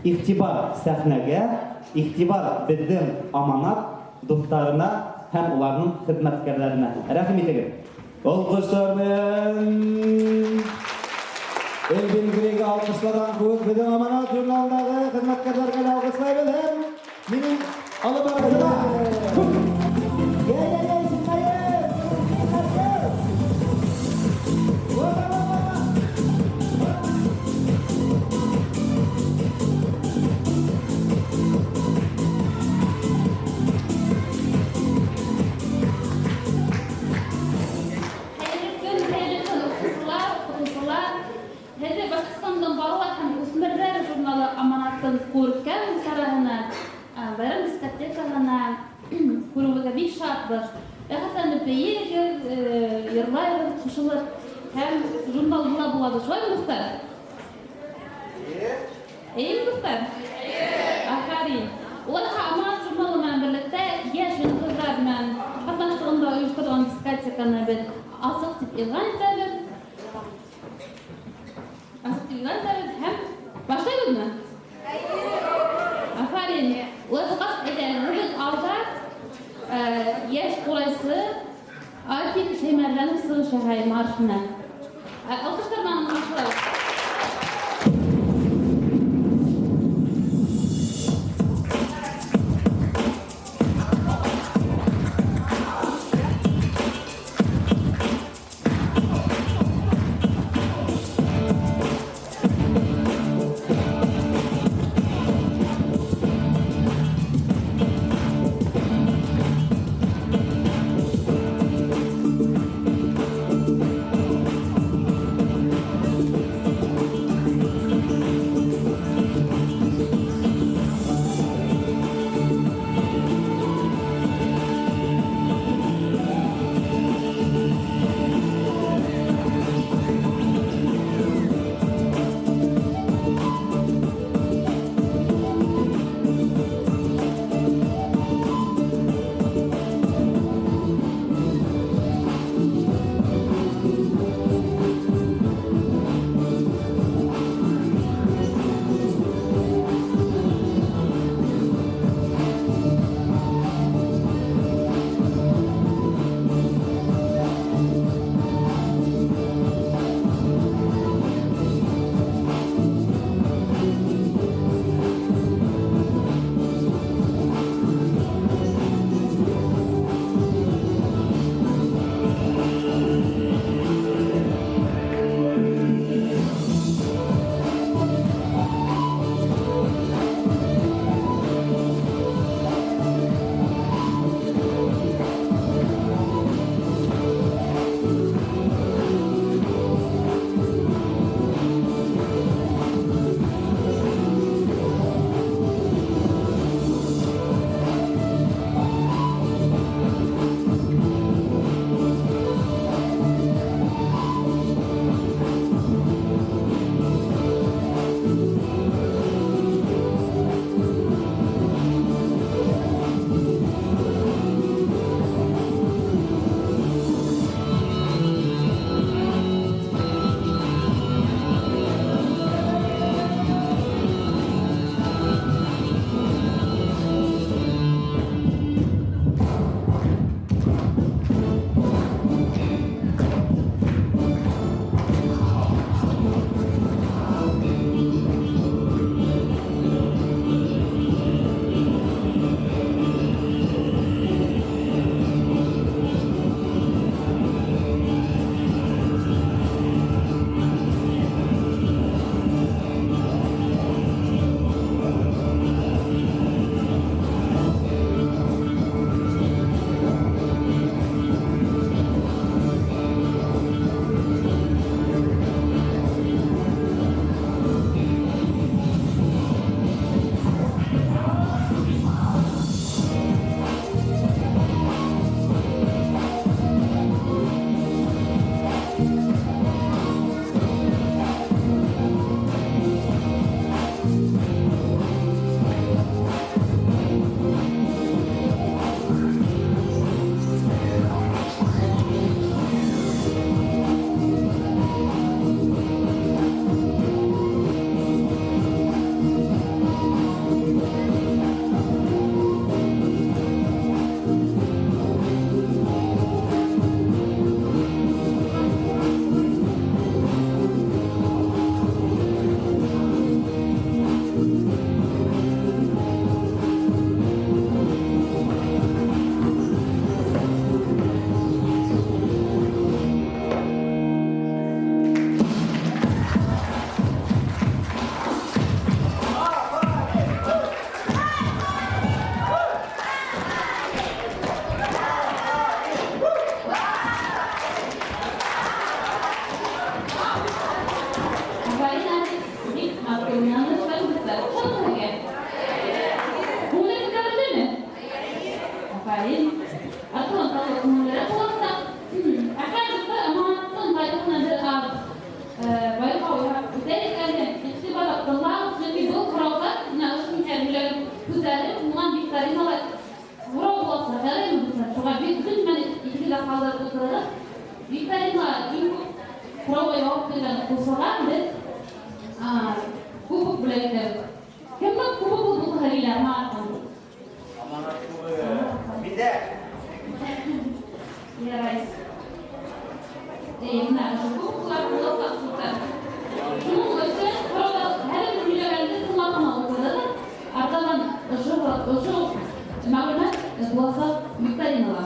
Игътибар сәхнәгә, игътибар беҙҙең Аманат дуҫтарына һәм уларның хеҙмәткәрҙәренә. Рәхим итегеҙ! Алҡыштар менән Эльвин Грейга алҡышлаған кеүек беҙҙең Аманат журналындағы хеҙмәткәрҙәргә лә алҡышлайбыҙ һәм минең алып барыусыға. Йәй-йәй-йәй, ишетмәйем! Ура-ра-ра-ра! Хәйерле көн, хәйерле көн, уҡыусылар, уҡытыусылар! Һеҙҙе Башҡортостандың балалар һәм үҫмерҙәр журналы Аманаттың күркәм сараһына, байрам дискотекаһына күреүебеҙгә бик шатбыҙ. Рәхәтләнеп бейегеҙ, йырлайбыҙ ҡушылып һәм журнал була булабыҙ. Шулаймы, дуҫтар? Эйеме, дуҫтар? Афарин! Улайһа, Аманат журналы менән берлектә Йәш йондоҙҙар менән ҡатнашлығында ойошторолған дискотеканы беҙ асыҡ тип иғлан итәбеҙ. Асыҡ тип иғлан итәбеҙ һәм башлайбыҙмы? Афарин! Улай булғас, әйҙәгеҙ, беҙҙең алда йәш ҡурайсы Аким Шәймәрҙәнов сығыш яһай марш менән. Алҡыштар менән ҡаршылайбыҙ. һорауға яуап биргән уҡыусыға беҙ кубок бүләк итәбеҙ. Кемдең кубогы булғыһы килә? Аманаттың. Аманат кубогы. Миндә. Ярай. Бына ошо кубоклар буласаҡ, дуҫтар. Шуның өсөн һорауҙар һәр бер һөйләгәнде тыңлап ҡына ултырығыҙ. Артабан ошо мәғлүмәт буласаҡ викторинала.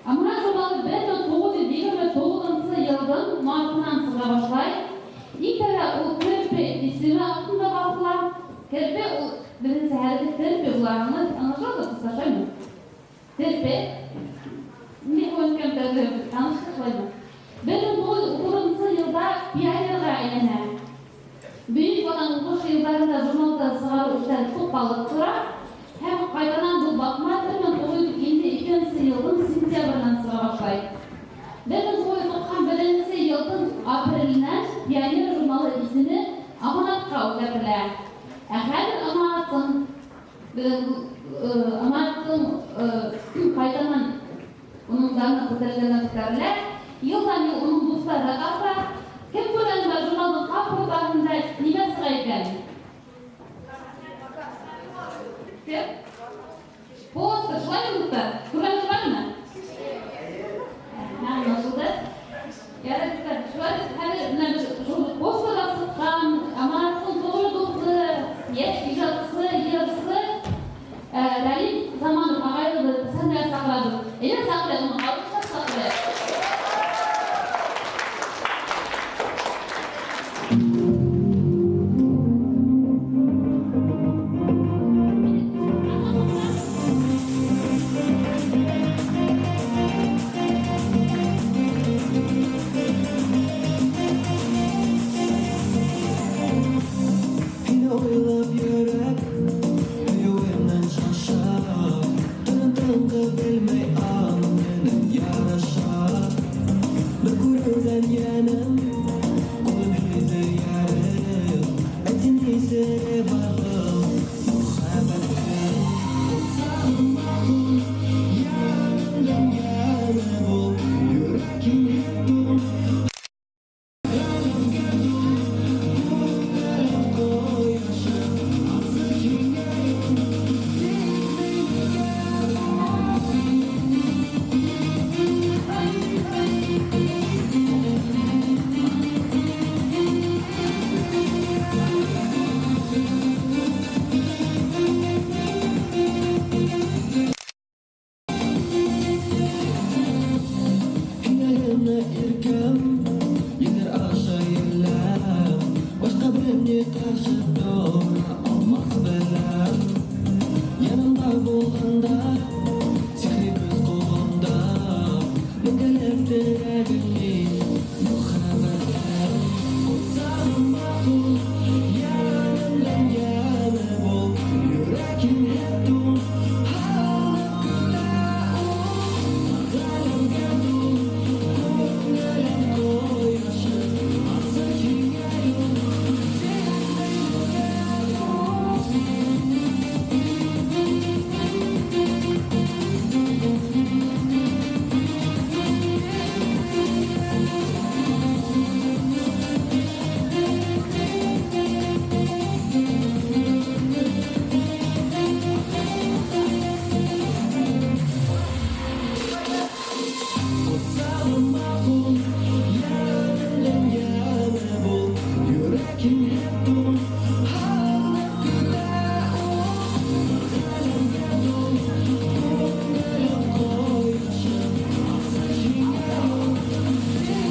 Аманат журналы 1929 йылдың мартынан сыға башлай. Иң тәүҙә ул Керпе исеме аҫтында баҫыла. Керпе ул беренсе хәрефе терпе була. Аңлашылды, дуҫтар, шулаймы? Терпе. Ни һүҙ тәүҙә таныштыҡ, шулаймы? 1930 йылда Пионерға әйләнә. Бөйөк Ватан һуғышы йылдарында журналды сығарыу эштәре туҡталып тора. Һәм ҡайтанан был баҫма 1952 йылдың сентябренән сыға башлай. 1991 йылдың апреленән Пионер журналы исеме Аманатҡа үҙгәртелә. Ә хәҙер Аманаттың ҡайтанан уның даны күтәрелгәндән күтәрелә. Йылдан йыл уның дуҫтары арта. Кем күргән бар журналдың ҡап уртаһында нимә сыға икән? Кем? Постер, шулаймы, дуҫтар? Күргәнегеҙ бармы? Аңлашылды. Ярай, дуҫтар, шулай хәҙер бына беҙ постерға сыҡҡан Аманаттың тоғро дуҫы, йәш ижадсы, йырсы Рәлим Заманов ағайыбыҙ сәхнәгә саҡырабыҙ. Әйҙә, саҡырайыҡ уны, алҡышлап саҡырайыҡ. Һине уйлап йөрәк һөйөүенән шаша. Төнөн тынғы белмәй аң менән ярыша. Бер күреүҙән йәнем күҙем һөйҙө ярым. Әйт ни сере бар был мөхәббәттең? Ҡосағыма ҡун, йәнемдең йәне бул. Йөрәк һинһеҙ туң, ғаләмгә туң. Күңелем ҡояшы, асыҡ һиңә юл. Тик минеке бул. Һиңә генә иркәм, елдәр аша еләм. Башҡа бер ни ҡаршы тора алмаҫ беләм. Янымда булғанда, сихри көс ҡулымда. Мәңгелек терәгем мин, мөхәббәтем. Ҡосағыма ҡун, йәнемдең йәне бул. Йөрәк һинһеҙ туң, һағынып көтә ул. Ғаләмгә тул, күңелем ҡояшы, асыҡ һиңә юл. Тик минеке бул. Ҡосағыма ҡун, йәнемдең йәне бул. Йөрәк һинһеҙ туң, һағынып көтә ул. Ғаләмгә тул, күңелем ҡояшы, асыҡ һиңә юл. Тик минеке бул.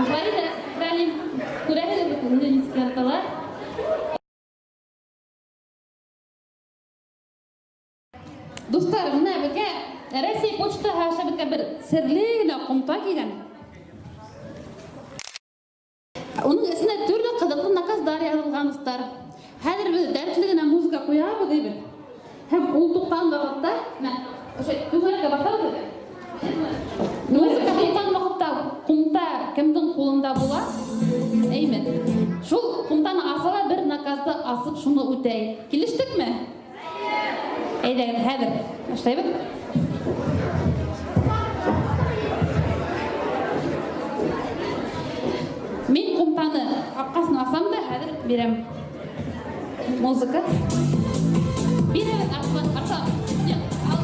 Афарин, Рәлим, күрәһегеҙ бит, үҙе нисек яраталар. Дуҫтар, бына беҙгә Рәсәй почтаһы аша беҙгә бер серле генә ҡумта килгән. Уның эсенә төрлө ҡыҙыҡлы наказдар яҙылған, дуҫтар. Хәҙер беҙ дәртле генә музыка ҡуябыҙ әйбәт. Һәм ул туҡтаған ваҡытта, менә ошо түңәрәккә баҫабыҙ әле. Музыка туҡтаған ваҡытта ҡумта кемдең ҡулында була? Әйме? Шул ҡумтаны аса ла бер наказды асып шуны үтәй. Килештекме? Әйҙәгеҙ, хәҙер башлайбыҙ. Мин ҡумтаны ҡапҡасын асам да хәҙер бирәм. Музыка. Бирәбеҙ, Арслан, Арслан. Юҡ, ал.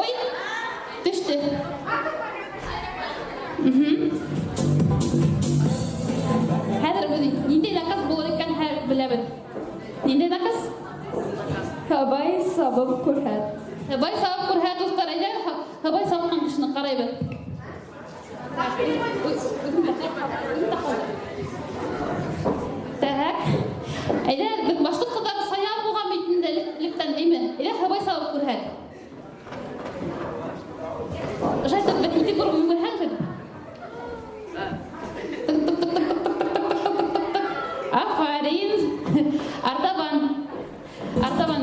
Ой, төштө. Хәҙер беҙ ниндәй наказ булыр икән хәҙер беләбеҙ. Ниндәй наказ? Һыбай сабып күрһәт. Һыбай сабып күрһәт, дуҫтар, әйҙә, һыбай сапҡан кешене ҡарайбыҙ. Так. Әйҙә, беҙ башҡорт ҡыҙҙары саяр булған бит инде электән, әйме? Әйҙә, һыбай сабып күрһәт. Ошайтып, беҙ ике борон йүгерһәң, шайтып. Тык, тык, тык, тык, тык, тык, тык, тык, тык, тык, тык, тык. Афарин. Артабан. Артабан.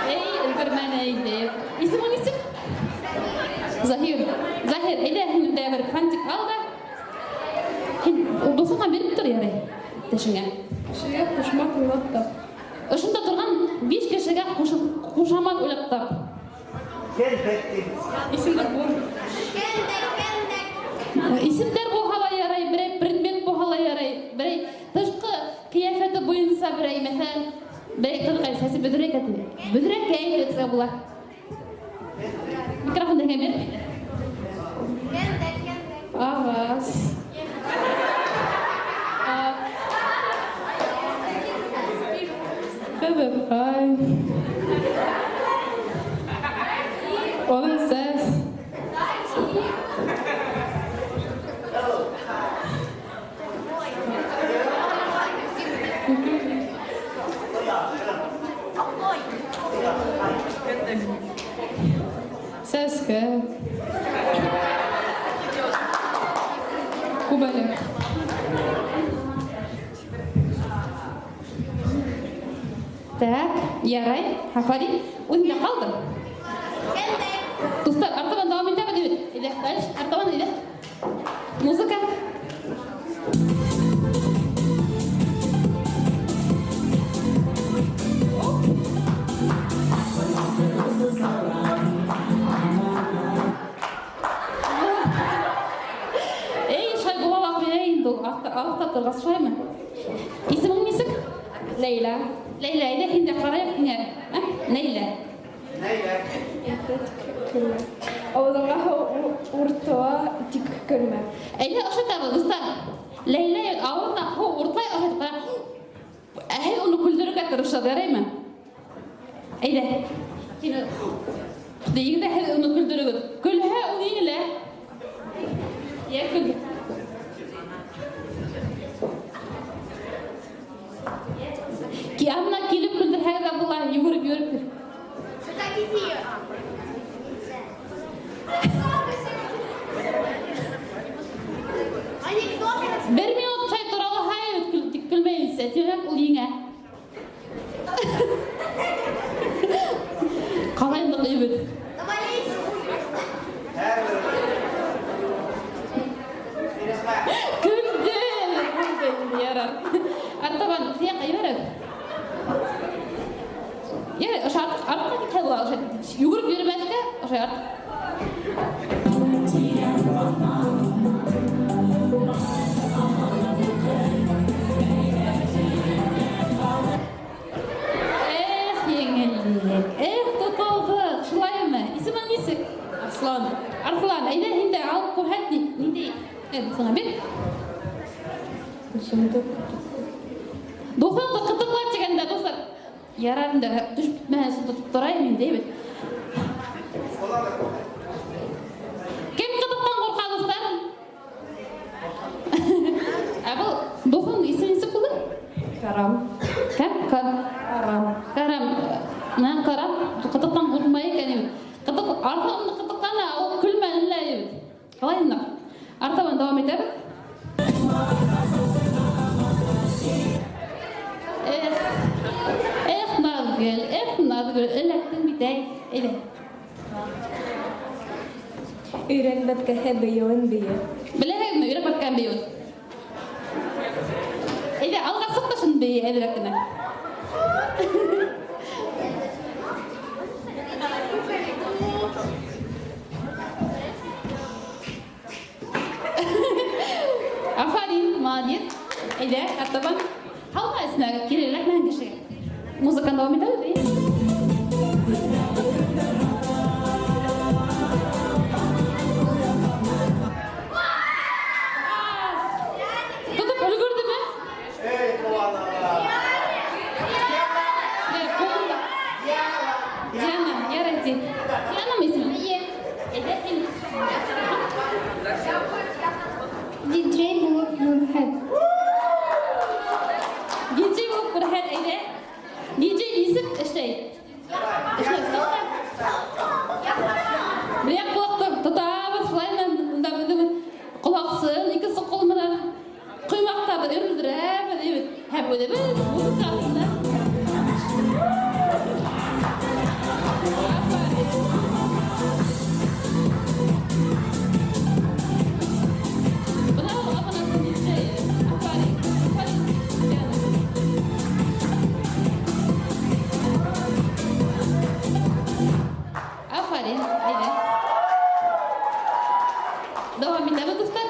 Эй, өлгөрмәне инде. Исемең нисек? Заһир. Заһир, әйҙә һин дә бер фантик ал да. Һин дуҫыңа биреп тор, ярай, тешеңә. Кешегә ҡушамат уйлап тап. Ошонда торған 5 кешегә ҡушамат уйлап тап. Исемдәр булыр. Исемдәр булһа ла ярай, берәй предмет булһа ла ярай, берәй тышҡы ҡиәфәте буйынса берәй, мәҫәлән, берәй ҡыҙыҡай сәсе бөҙрәкәй ти. Бөҙрәкәй тип әйтергә була. Микрофонды һиңә бир. Ағас. Бәбәкәй. Оҙон сәс. Сәскә. Күбәләк. Так, ярай, афарин. Үҙеңдә ҡалды. Дуҫтар, артабан дауам итәбеҙ бит. Әйҙә, дальше, артабан әйҙә. Музыка. Эй, шулай була ла ҡуя инде ул. Аҫта торғас шулаймы? Исемең нисек? Ләйлә. Ләйлә, әйҙә һин дә ҡарайыҡ һиңә. Ә? Ләйлә. Көлмә. Ауыҙыңа һыу уртла, тик көлмә. Әйҙә, ошатабыҙ, дуҫтар. Ләйлә ауыҙына һыу уртлай, ошатып ҡара. Ә һеҙ уны көлдөрөргә тырышығыҙ, яраймы? Әйҙә. Тейегеҙ ҙә һеҙ уны көлдөрөгөҙ. Көлһә, ул еңелә. Йә, көлдө. Янына килеп көлдөрһәгеҙ ҙә була, йүгереп йөрөп. Бер минут шулай тора алһа, тик көлмәйенсә, тимәк, ул еңә. Ҡалай ныҡ әйбәт. Көлдө, көлдө, ярар. Артабан, тияҡ ебәрәк. Ярай, ошо артҡа китһә була, ошо йүгереп йөрөмәҫкә, ошо арт. Эх, еңеллек, эх, тотолдоҡ, шулаймы? Исемең нисек? Арслан. Арслан, әйҙә һин дә алып күрһәт, ниндәй? Дуҫыңа бир. Дуҫыңды ҡытыҡла тигәндә, дуҫтар. Ярар инде, төшөп китмәһен өсөн тотоп торайым инде, әйбәт. Кем ҡытыҡлай? Ә был дуҫың исеме нисек булды? Карам. Кем? Карам. Карам. Менә карап, ҡытыҡтан ҡурҡмай икән егет. Ҡытыҡ артыҡ ҡытыҡлана, ул көлмәне лә егет. Ҡалай ныҡ. Артабан дауам итәбеҙ. Эх, эх, Наҙгөл, эх, Наҙгөл, эләктең бит әй. Әйҙә. Өйрәк бәпкәһе бейеүен бейер. Беләһегеҙме өйрәк бәпкәнең бейеүен? Әйҙә, алға сыҡ та шуны бейе әҙерәк кенә. Афарин, молодец. Әйҙә, артабан. Һалма эсенә, кире эләкмәһен кешегә. Музыканы дауам итәбеҙ, әйе? Тотоп өлгөрҙөмө? Эй, ҡыуаналар. Диана. Диана, ярай ти. Дианамы исеме? Эйе. Әйҙә, һин. Диджей булып күрһәт. Диджей булып күрһәт, әйҙә. Диджей нисек эшләй? Эшләй, сыҡ. Бер яҡ ҡолаҡты тотабыҙ, шулай менән, бында беҙҙең ҡолаҡсын, икенсе ҡул менән ҡоймаҡтарҙы өрөлдөрәбеҙ, әйбәт. Һәм үҙебеҙ музыка аҫтында. Бына ул Аманаттың диджейы. Афарин, афарин, Диана. Афарин, әйҙә. Дауам итәбеҙ, дуҫтар.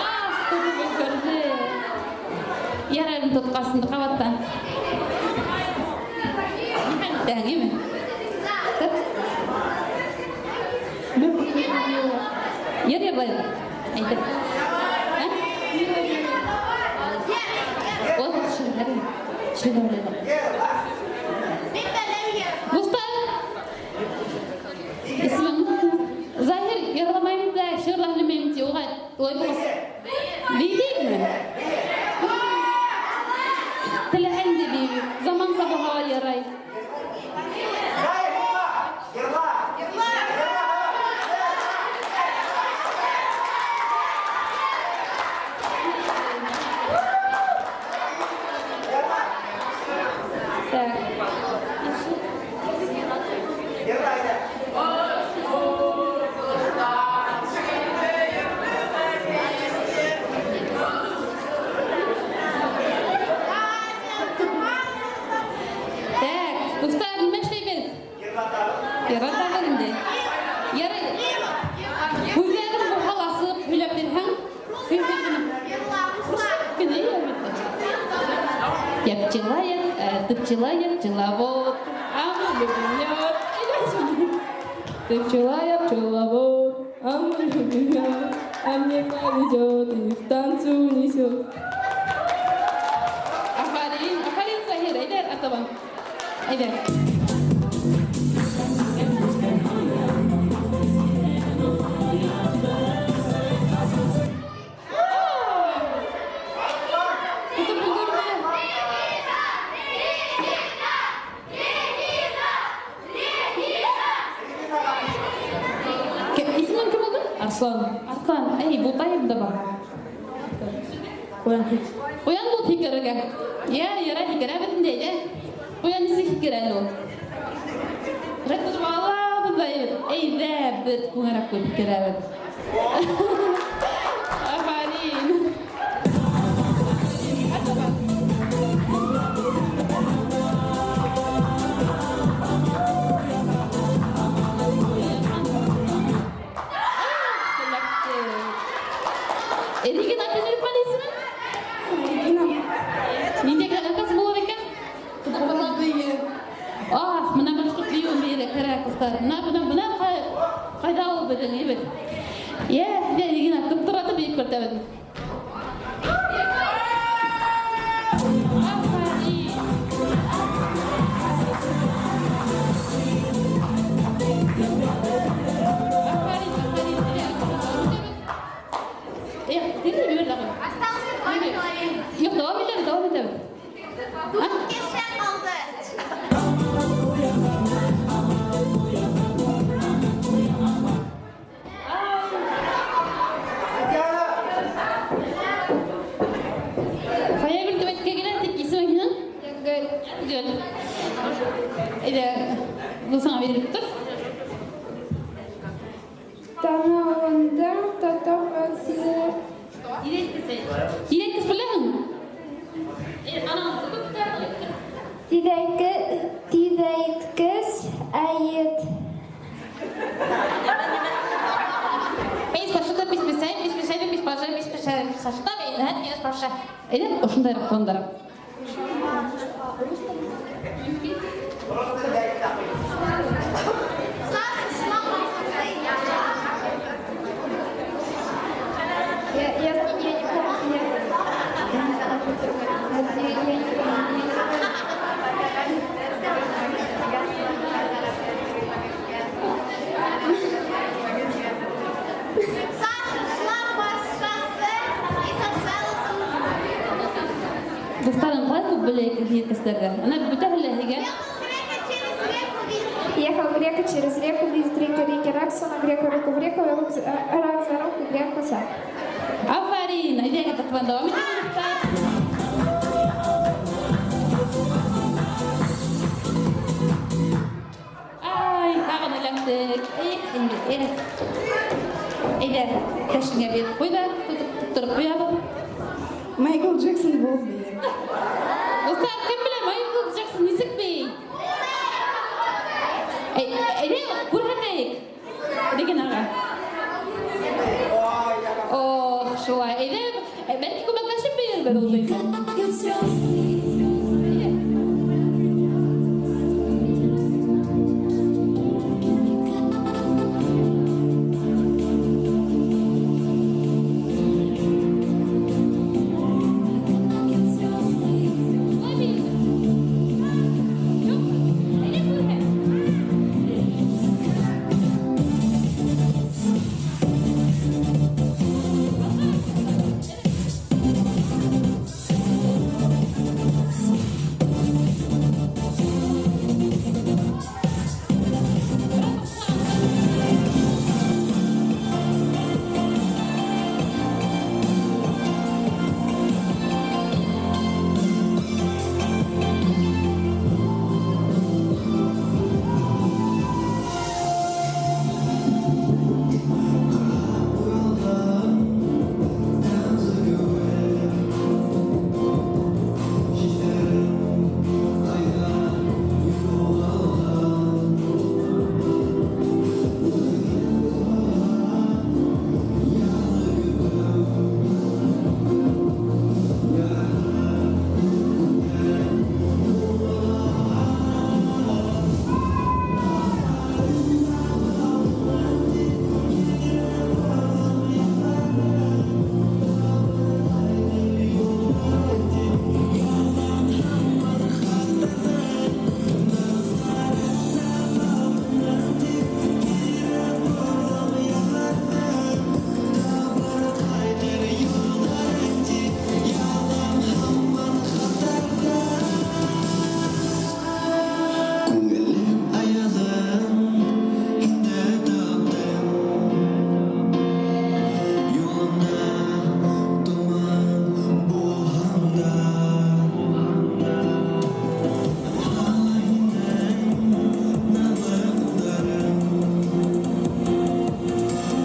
Ах, тотоп өлгөрҙө. Ярай, тотҡас инде ҡабаттан. Ниһайәт, итәһең, име? Тот. Йыр йырлайҙы. Әйҙә. Ә? Ул шигырь. Шигырь. Дуҫтар, исемең Заһир йырламайым да, шиғыр һөйләмәйем ти, уға улай булғас. Бейҙеме? Теләһә инде бейеү. Заманса булһа ла ярай. Заһир, йырла! Йырла! Йырла! Так. Йырла, әйҙә. Так, дуҫтар, нимә эшләйбеҙ? Йырлатабыҙ. Йырлатабыҙ инде. Ярай. Һүҙҙәрен булһа ла асып һөйләп бирһәң, һөйләп генә. Генә, әлбиттә. Я пчела, я, ты пчела, я пчеловод, а мы любим мед. Ты пчела, я пчеловод, а мы любим мед, а мне повезет и в танце унесет. Афарин, афарин, Заһир, әйҙә, артабан. Әйҙә. Тотоп өлгөрҙө. Исемең кем булды? Арслан. Арслан. Эй, бутайым да бар. Ҡуян. Ҡуян булып һикерергә. Йә, ярай, һикерәбеҙ инде, әйҙә. Ҡуян нисек һикерә әле ул? Рәт тотоп алабыҙ ҙа, әйҙә, беҙ күңәрәк ҡуйып һикерәбеҙ. Афарин. Артабан. Регина, һинең исемең? Регина. Ниндәй ҡыҙ булыр икән? Ах, бына башҡорт бейеүен бейергә кәрәк, дуҫтар. Бына, бына, бына ҡайҙа ул беҙҙең әйбәт. Йә, йә, Регина, тыптыратып бейеп күрһәтәбеҙ. Афарин. Сиңа бирелеп тор. Танауыңдан тотоп сине. Тиҙәйткес беләһеңме? Танауыңды тотоп та. Тиҙәйткес әйет. Әйҙә, ошондайыраҡ пландар. Я не помню. Я не помню. Дуҫтарың ҡалай күп белә икән тиҙәйткестәрҙе. Ана бөтәһе лә һиңә. Ехал грека через реку, видит река, реки, рак, сунул греку руку в реку, рак за руку, грек за. Афарин! Әйҙәгеҙ, артабан дауам итәбеҙ, дуҫтар. Ай, тағын эләктек. Эх, инде, эх. Әйҙә, кәшенгә биреп ҡуй ҙа, тотоп ҡуябыҙ. Майкл Джексон булып бейей. Дуҫтар, кем белә Майкл Джексон нисек бейей? Әйҙә, күрһәтәйек. Регинаға. Ох, шулай. Әйҙә, бәлки күмәкләшеп бейербеҙ ул бейеүҙе. Әйҙә. Шулай бейербеҙ. Юҡ, әйҙә күрһәт. Күңелем аяҙын һиндә таптым, Юлымда томан булһам да, Ала һинең наҙлы ҡулдарың,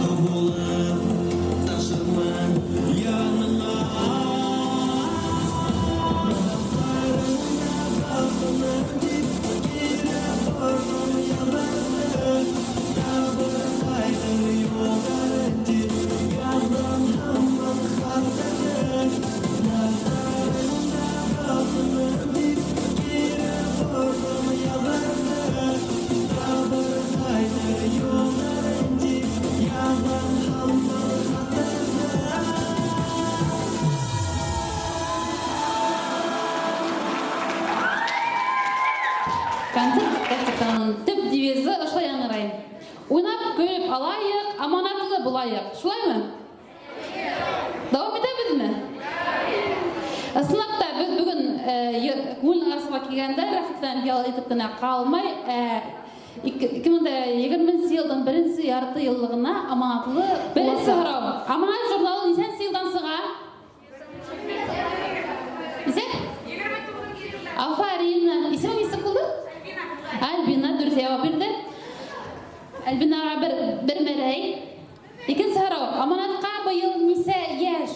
Һыу булып ташырмын яныңа. Концерт дискотеканың төп девизы ошолай яңғырай. Уйнап көлөп алайыҡ, аманатлы булайыҡ. Шулаймы? Дауам итәбеҙме? Ысынлап та, беҙ бөгөн күңел асыуға килгәндә рәхәтләнеп ял итеп кенә ҡалмай, 2020 йылдың беренсе ярты йыллығына аманатлы беренсе һорау. Аманат журналы нисәнсе йылдан сыға? Нисә? Афарин. Исемең нисек булды? Альбина. Альбина дөрөҫ яуап бирҙе. Альбинаға бер, бер мәрәй. Икенсе һорау. Аманатҡа быйыл нисә йәш?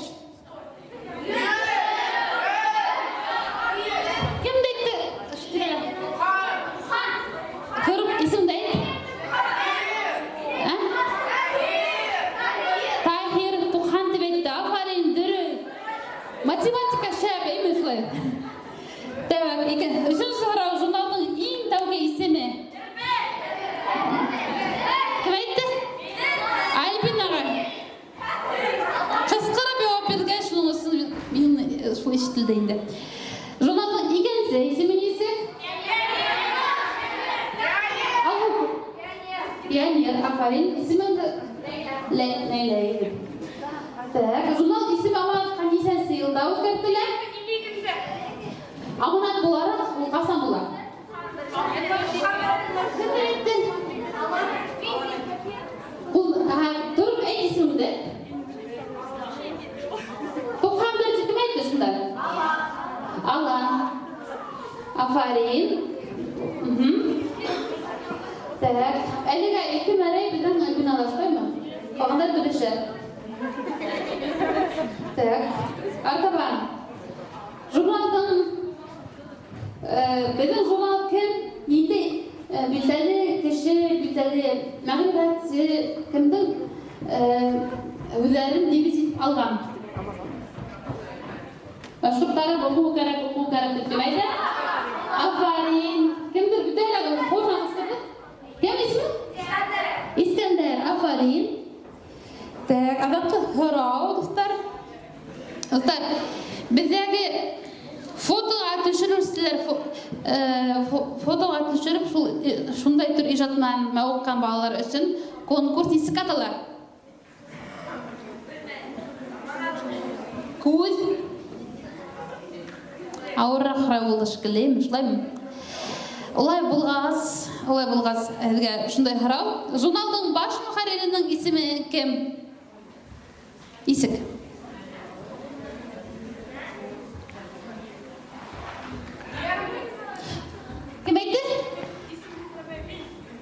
Кем әйтте? Тороп исемде әйт. Ә? Таһир 90 тип әйтте. Афарин, дөрөҫ. Математика шәп, әйме шулай? Так, икән. Өсөнсө һорау, журналдың иң тәүге исеме. Кем әйтте? Альбинаға. Ҡысҡырып яуап биргән, шуның өсөн мин шул ишетелде инде. Журналдың икенсе исеме нисек? Алло. Пионер, афарин. Исемеңде? Ләйлә. Так, журнал исеме Аманатҡа нисәнсе йылда үҙгәртелә? Аманат булараҡ ул ҡасан була? Кем әйтте? Ул, аһа, тороп әйт исемеңде. 91 кем әйтте шунда? Алан. Афарин. Так, әлегә ике мәрәй беҙҙең Альбинала, шулаймы? Ҡалғандар белешә. Так, артабан. Журналдың беҙҙең журнал кем, ниндәй билдәле кеше, билдәле мәғрифәтсе, кемдең үҙҙәрен девиз итеп алған? Башҡорттары уҡыу кәрәк, уҡыу кәрәк тип кем әйтә? Афарин. Кемдер бөтәһе лә ҡулына ҡысҡырҙы. Кем исеме? Искәндәр. Афарин. Так, аҙаҡҡы һорау, дуҫтар. Дуҫтар, беҙҙәге фотоға төшөрөүселәр, фотоға төшөрөп, шундай төр ижад менән мауыҡҡан балалар өсөн конкурс нисек атала? Күҙ. Ауырыраҡ һорау булды шикелле, шулаймы? Улай булғас, һеҙгә шундай һорау. Журналдың баш мөхәрриренең исеме кем? Нисек? Кем әйтте?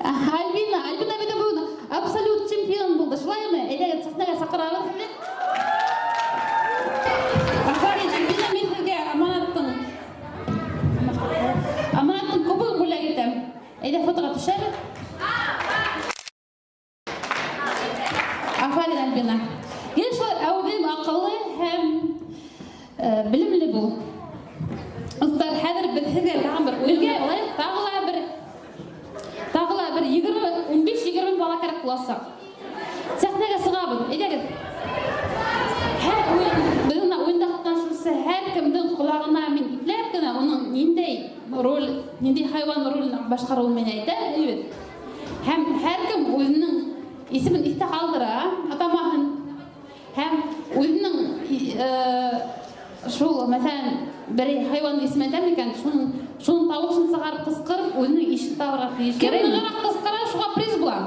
Альбина. Альбина бит бөгөн абсолют чемпион булды, шулаймы? Әйҙәгеҙ, сәхнәгә саҡырабыҙ һеҙҙе. Афарин, Альбина, мин һеҙгә аманаттың кубогын бүләк итәм. Әйҙә, фотоға төшәбеҙ. Афарин, Альбина. Гел шулай әүҙем, аҡыллы һәм белемле бул. Дуҫтар, хәҙер беҙ һеҙгә тағы бер уйын алайыҡ. Тағы ла бер егерме, ун биш, егерме бала кәрәк буласаҡ. Сәхнәгә сығабыҙ. Әйҙәгеҙ. Һәр уйын, беҙ бына уйында ҡатнашыусы һәр кемдең ҡолағына мин ипләп кенә уның ниндәй роль, ниндәй хайуан ролен башҡарыуын мин әйтәм, әйбәт. Һәм һәр кем үҙенең исемен иҫтә ҡалдыра, атамаһын. Һәм үҙенең, шул, мәҫәлән, бер хайуан исемен әйтәм икән, шуның тауышын сығарып ҡысҡырып, үҙенең ишен табырға тейеш. Кем нығыраҡ ҡысҡыра, шуға приз була.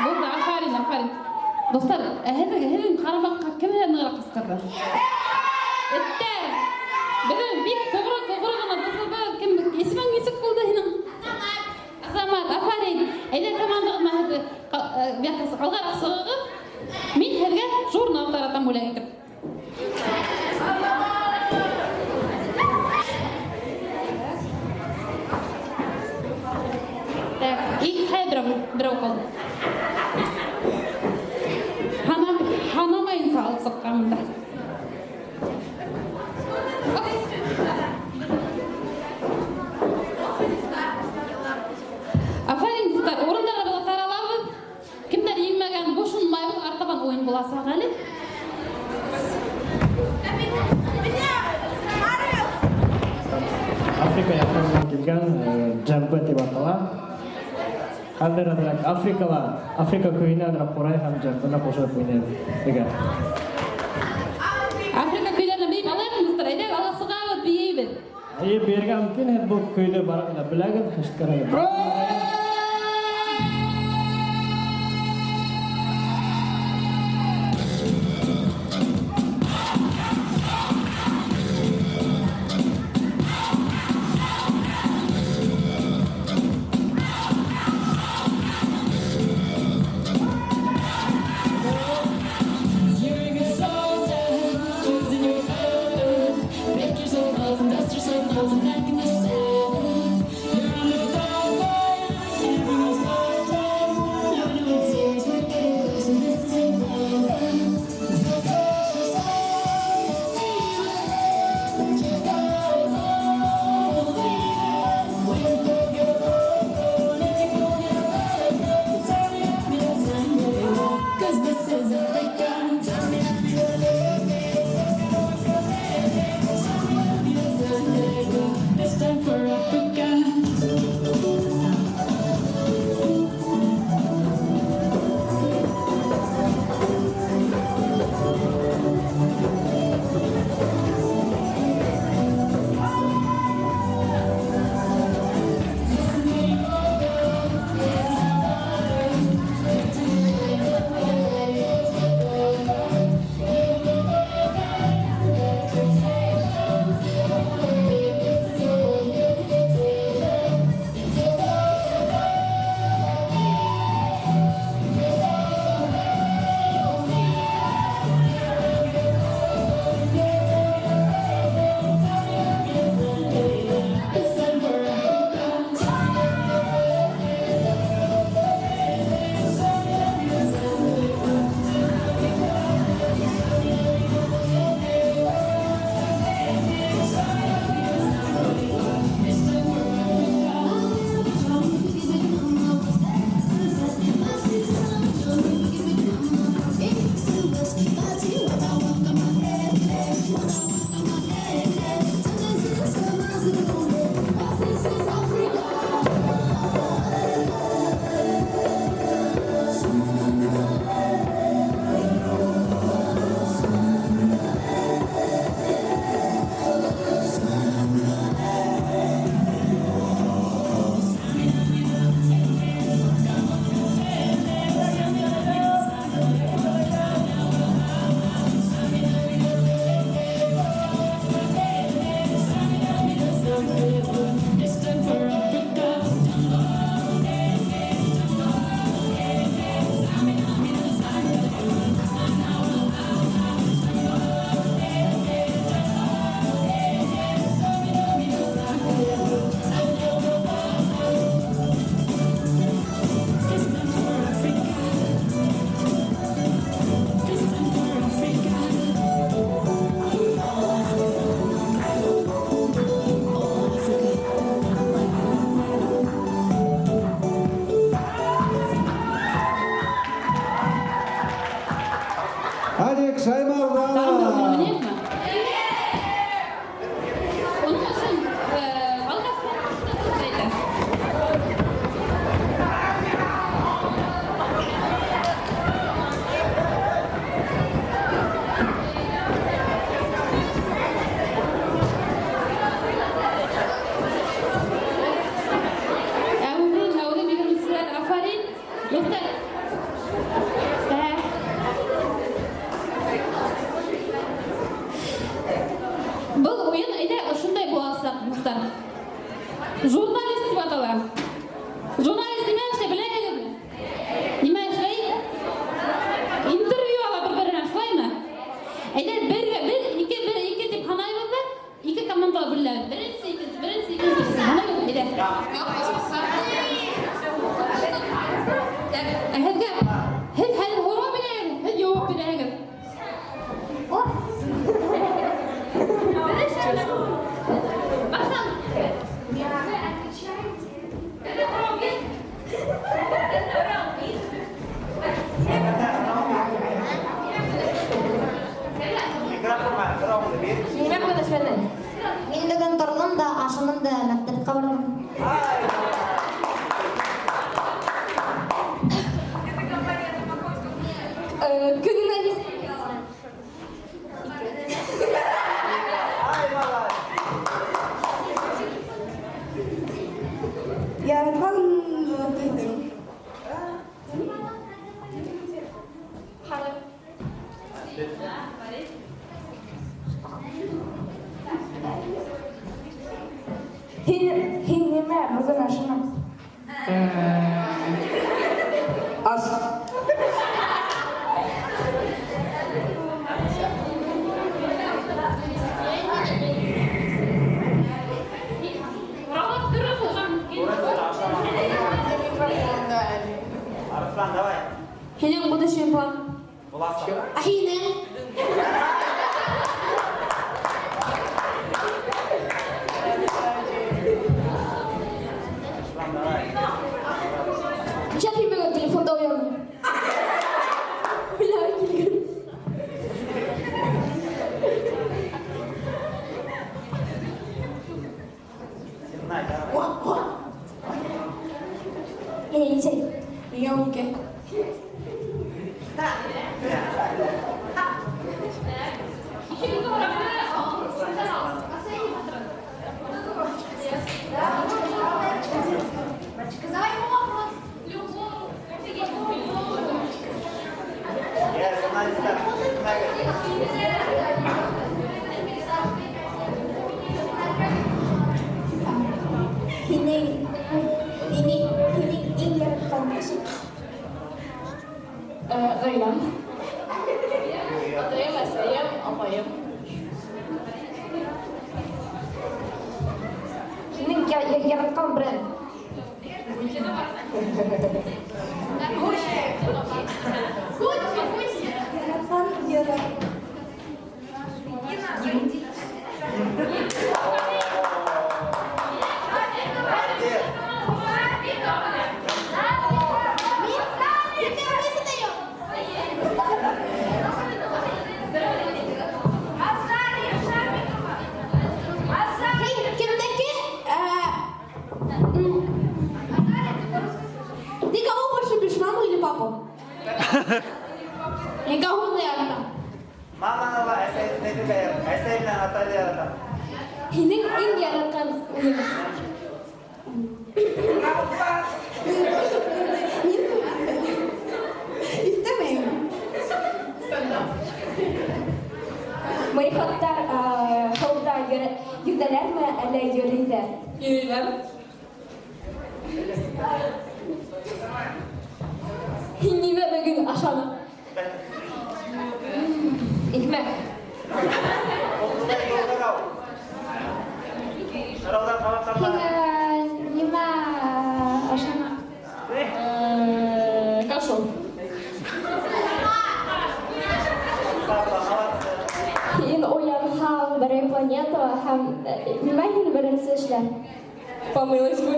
Булды, афарин, афарин. Дуҫтар, һеҙҙең ҡарамаҡҡа кем нығыраҡ ҡысҡырҙы? Эттәр. Беҙҙең бик тоғро ғына дуҫыбыҙ. Кем, исемең нисек булды һинең? Азамат. Азамат, афарин. Әйҙә, командағыҙ һеҙҙе, алғараҡ сығығыҙ. Мин һеҙгә журнал таратам бүләк итеп. Так, и хәҙер берәү ҡалды. Һанамайынса алып сыҡҡан бында. Афарин, дуҫтар, урындарға таралабыҙ. Кемдәр еңмәгән, бошонмайбыҙ, артабан уйын буласаҡ әле. Африка яҡтарынан килгән, джембе тип атала. Хәҙер әҙерәк Африкала, Африка көйөнә әҙерәк ҡурай һәм джембене ҡушып уйнайбыҙ. Тигән. Африка көйҙәренә бейеп алайыҡмы, дуҫтар? Әйҙә, алға сығабыҙ, бейеп. Эйе, бейергә мөмкин, һеҙ был көйҙө барығыҙ ҙа беләгеҙ, ишеткәнегеҙ бар. Адик Тағын бер Шаймарданов. уйын уйнайыҡмы? Уның өсөн алға әйтә. Әүҙем, әүҙем егерменселәр, афарин. Дуҫтар. Так. Был уйын әйҙә ошондай буласаҡ, дуҫтар. Журналист тип атала. Журналист нимә эшләй, беләһегеҙме? Нимә эшләй? Интервью ала бер-беренән, шулаймы? Әйҙә бер, бер, ике, бер, ике тип һанайбыҙ ҙа, ике командаға бүленәбеҙ. Беренсе, икенсе, беренсе, икенсе тип һанайбыҙ, әйҙә. Так, ә һеҙгә, һеҙ хәҙер һорау бирәһегеҙ, һеҙ яуап бирәһегеҙ. Башлан. Нимә бөгөн эшләнең? Мин бөгөн торҙом да, ашаным да, мәктәпкә барҙым. Ай! Һин, һин нимә бөгөн ашаның? Аш. Һорауҙар төрлө булырға мөмкин. Арыслан, давай. Һинең будущий план. Буласың. Ә һинең? Арыслан, давай. Нишләп һин бөгөн телефонда уйнамайһың? Уйлап килгән. Синай, давай. Миңә нисә? Миңә 12. Ишегеңде һорап. Я, журналисттар. Нимәгә? Һинең, һинең, һинең иң яратҡан кешең? Ғаиләм. Атайым, әсәйем, апайым. Һинең яратҡан бренд? Яратҡан йырың? Молодец. Мин первый задаю. Һин кемдеке? Ты кого больше любишь, маму или папу? Никого не яратам. Маманы ла әсәйҙе лә әсәй менән атайҙы яратам. Һинең иң яратҡан уйының? Иҫтәмәйем. Мореходтар һыуҙа йөҙәләрме, әллә йөрөйҙәр? Йөрөйҙәр. Һин нимә бөгөн ашаның? Икмәк. Һорау. Һорауҙар ҡабатланма. Һин нимә ашаның? Кашу. Сабла, молодцы. Һин уянһаң берәй планетала һәм нимә һин беренсе эшләр? Помылась бы.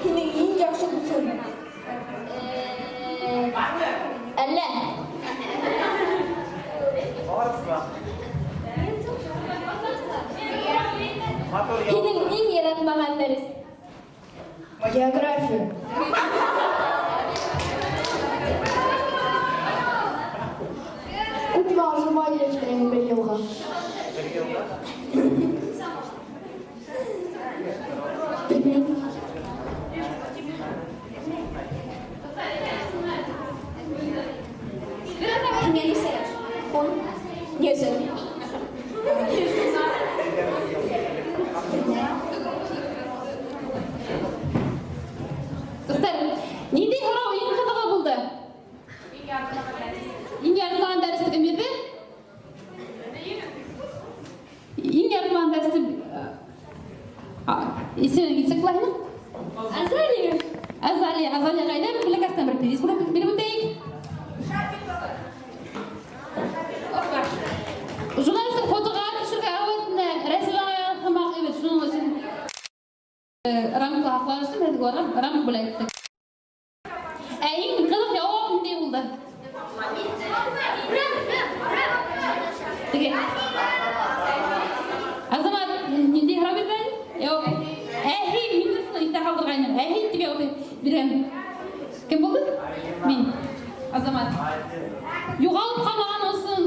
Һинең иң яҡшы дуҫың? Әллә? Барысына. Матур яуап. Һинең иң яратмаған дәрес? География. Күпме отжимание эшләйһең бер йылға? Бер йылға. Белмәйем. Һиңә нисә йәш? 10. Ни өсөн? Дуҫтар, ниндәй һорау иң ҡыҙығы булды? Иң яратмаған дәресте кем бирҙе? Иң яратмаған дәресте исеме нисек була һинең? Азалия. Азалия, Азалия ҡайҙа? Беҙ бүләк бер приз биреп үтәйек. Журналисттар фотоға төшөргә әүәтенә рәсем һымаҡ бит, шуның өсөн рамка һаҡлар өсөн беҙ рамка бүләк иттек. Ә иң ҡыҙыҡ яуап ниндәй булды? Теге. Азамат, ниндәй һорау бирҙе әле? Яуап. Әһи, мин дә шуны иҫтә ҡалдырғайным. Әһи тип яуап биргән. Кем булды? Мин. Азамат. Юғалып ҡалмаған өсөн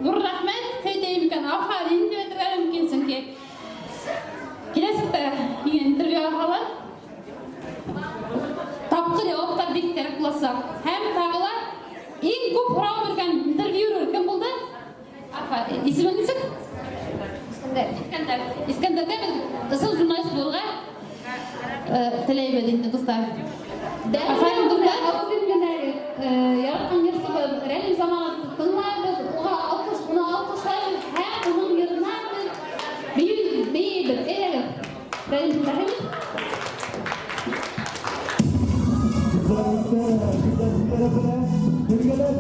ҙур рәхмәт. Әйтәйем икән, афарин тип әйтергә мөмкин, сөнки киләсәктә һиңә интервью алһалар, тапҡыр яуаптар бик кәрәк буласаҡ. Һәм тағы ла иң күп һорау биргән интервьюер кем булды? Афарин. Исемең нисек? Искәндәр. Искәндәр. Искәндәргә беҙ ысын журналист булырға теләйбеҙ инде, дуҫтар. Афәрин, дуҫтар. Яратҡан йырсыбыҙ Рәмил Замановты тыңлайбыҙ, уға алҡыш, уны алҡышлайбыҙ һәм уның йырына беҙ бейейбеҙ. Әйҙәгеҙ. Рәмил, рәхим ит. Бергәләп.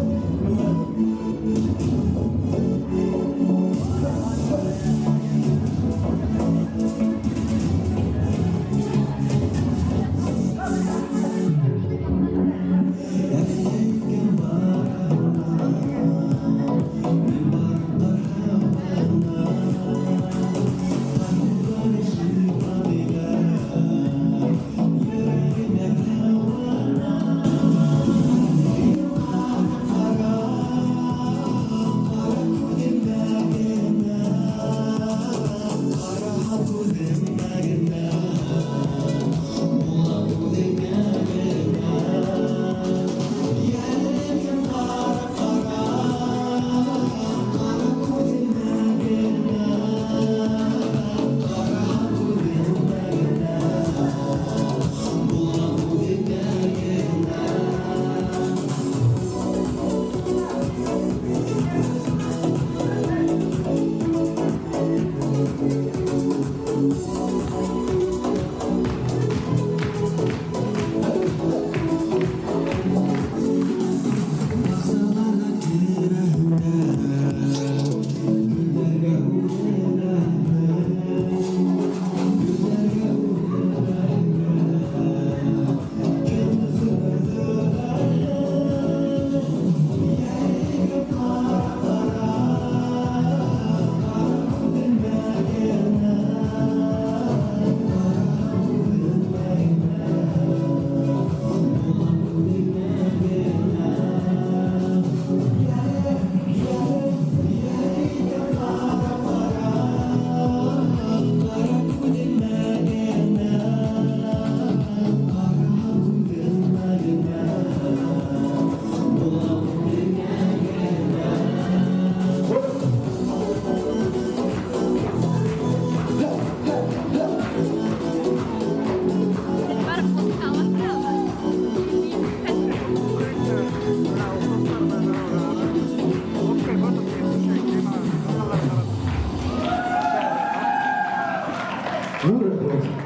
Ҙур рәхмәт.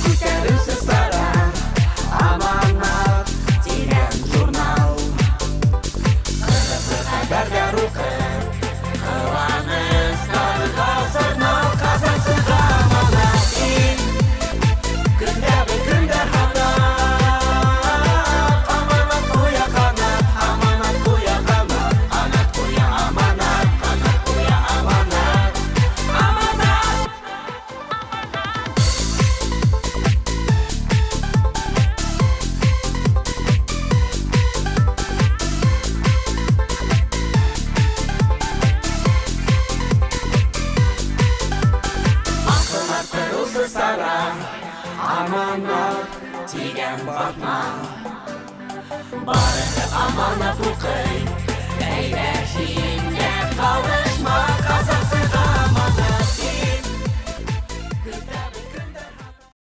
Күтәреүсе сара Аманат тигән журнал. Ҡыҙыҡлы хәбәрҙәр уҡыр, ҡыуаныс тарата сигнал. Ҡазансыға аманат ит, көндә бер көндә һанап. Аманат ҡуя ҡанат, аманат ҡуя ҡанат, ҡанат ҡуя аманат, ҡанат ҡуя аманат, аманат. Аҡыл арттырыусы сара Аманат тигән баҫма. Барыһы аманат уҡый, әйҙә һин.